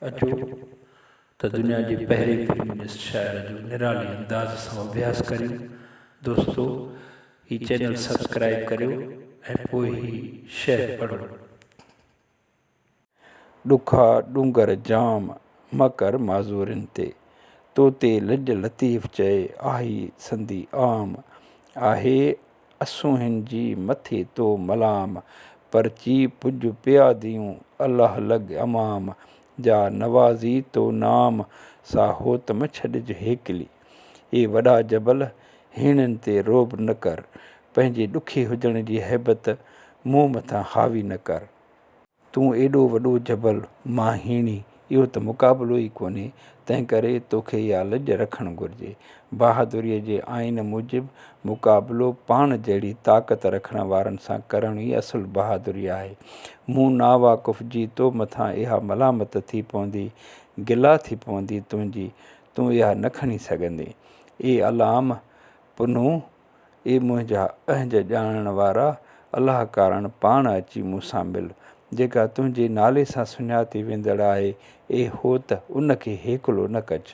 اچو ته دنيا جي پهرين فيمنسٽ شاعر جو نرالي انداز سان اڀياس ڪريون. دوستو هي چينل سبسڪرائيب ڪريو ۽ پوء هي شعر پڙهو. ڏکا ڏونگر جام، م ڪر معذورين تي. توتي لڄ لطيف چئي، آهي سندي عام. آهي اسونهن جي مٿي تو ملام، پرچي پڄ پياديون الله لڳ امام، جا نوازي تو نام، سا هوت م ڇڏج هيڪلي. اي وڏا جبل، هيڻين تي رعب نه ڪر، پنهنجي ڏکي هجڻ جي هيبت مون مٿان حاوي نه ڪر. تون ايڏو وڏو جبل، مان هيڻي، اهو ته مقابلو ئي ڪونهي، تنهنڪري توکي اها لڄ رکڻ گهرجي. بهادريء جي آئين موجب مقابلو پاڻ جهڙي طاقت رکڻ وارن سان ڪرڻ ئي اصل بهادري آهي. مون ناواقف جي تو مٿان اها ملامت ٿي پوندي، گلا ٿي پوندي تنهنجي، تون اها نه کڻي سگهندين. اي علام پنهون! اي منهنجا اهنج ڄاڻڻ وارا! الله ڪارڻ پاڻ اچي مون سان مل. جيڪا تنهنجي نالي سان سڃاتي ويندڙ آهي، اي هوت! ان کي هيڪلو نه ڪج.